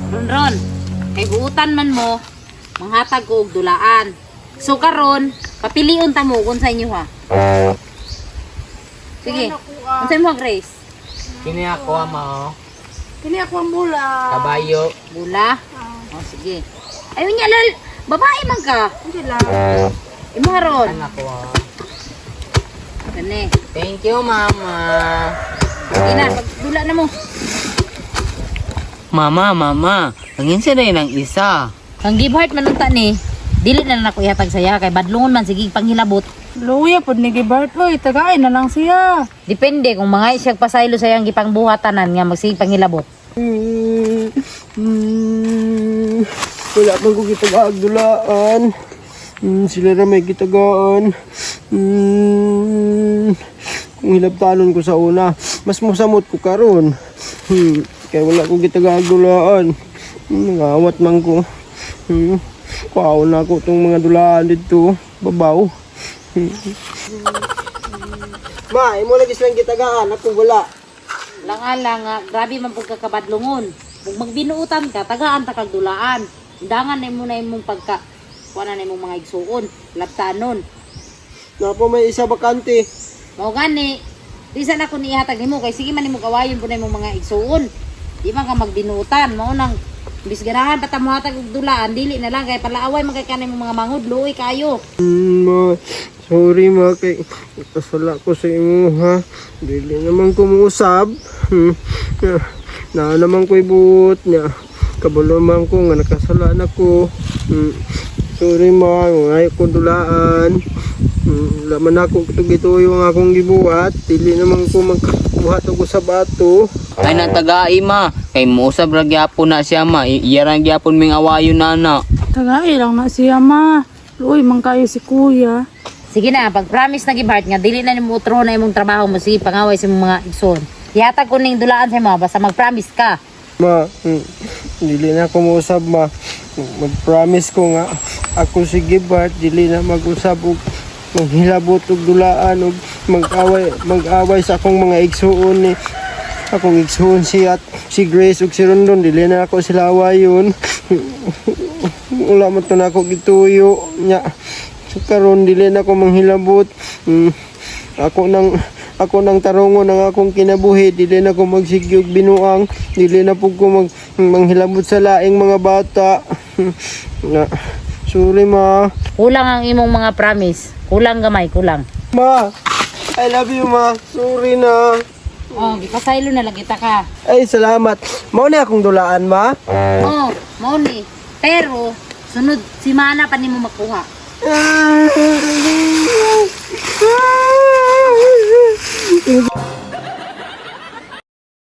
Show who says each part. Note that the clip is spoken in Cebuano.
Speaker 1: Ron Ron, kay buutan man mo, manghatag ko og dulaan. So karon, papilion ta mo kung sa inyo ha. Sige. Unsa imo, Grace?
Speaker 2: Kini ako ama oh.
Speaker 3: Kini ako ang bula.
Speaker 2: Kabayo.
Speaker 1: Bula? Oh, sige. Ayun niya, lol. Babae man ka.
Speaker 3: Hindi lang.
Speaker 1: Imo ron.
Speaker 2: Anak ko. Oh.
Speaker 1: Kani.
Speaker 2: Thank you, mama.
Speaker 1: Sige na, pagdula na mo.
Speaker 2: Mama, mama, angin siya na ng isa.
Speaker 1: Kang give heart man unta ni. Dili na lang ako ihatag saya kay badlongon man sige panghilabot.
Speaker 3: Luya pod ni Gibart oy, tagain na lang siya.
Speaker 1: Depende kung mga siya pasaylo sa iyang gipangbuhatanan nga magsige panghilabot.
Speaker 4: Wala man ko gitagaag dulaan. Sila ra may gitagaan. Kung hilabtanon ko sa una, mas mosamot ko karon. Kaya wala ko gitagaag dulaan. Nangawat man ko. Kuhaon na ako tong mga dulaan dito. Babaw. Ma, imo lagi silang gitagaan. Ako wala.
Speaker 1: Lang nga, grabe man pud ka kabadlongon. Kung magbinuutan ka, tagaan ta kag dulaan. Undangan na mo na imong pagka kuha na imong mga igsuon, labtanon.
Speaker 4: Napo may isa bakante.
Speaker 1: Mao gani, di sana ko nihatag nimo kay sige man nimo gawayon pud na imong mga igsuon. Di man ka magbinuutan, mao nang bis ganahan pa ta mohatag og dulaan, dili na lang kay palaaway man kay kanay imong mga mangod, luoy kayo.
Speaker 4: Ma, sorry ma, kay kasala ko sa imo ha. Dili naman ko muusab. Na naman ko ibuot niya. Kabalo man ko nga nakasala na ko. Sorry ma, ngay ko dulaan. Wala man ako gituyo ang akong gibuhat. Dili naman ko magbuhat og usab ato.
Speaker 2: Ay natagai ma, kay muusab ra gyapon na siya ma. Iya ra gyapon ming awayon na na.
Speaker 3: Tagain lang na siya ma. Luoy man kayo si kuya.
Speaker 1: Sige na, pag promise na gibart nga dili na nimo utro na imong trabaho mo sige pangaway sa imong mga igsoon. Ihatag ko ning dulaan sa imo basta mag-promise ka.
Speaker 4: Ma, dili na ako muusab ma. Mag-promise ko nga ako si Gibart dili na mag-usab og manghilabot og dulaan og mag-away sa akong mga igsuon ni akong igsuon si at si Grace ug si Rondon dili na ako sila awayon. Wala man to na ako gituyo nya. So, karon dili na ako manghilabot. Ako nang tarungon ang akong kinabuhi, dili na ko magsigyog binuang, dili na pug ko manghilabot sa laing mga bata. Na, sorry ma.
Speaker 1: Kulang ang imong mga promise. Kulang gamay, kulang.
Speaker 4: Ma, I love you ma. Sorry na.
Speaker 1: Oh, gipasaylo na lang kita ka.
Speaker 4: Ay, salamat. Mao na akong dulaan ma.
Speaker 1: Oh, mao ni. Pero sunod simana pa nimo makuha.
Speaker 4: Ah.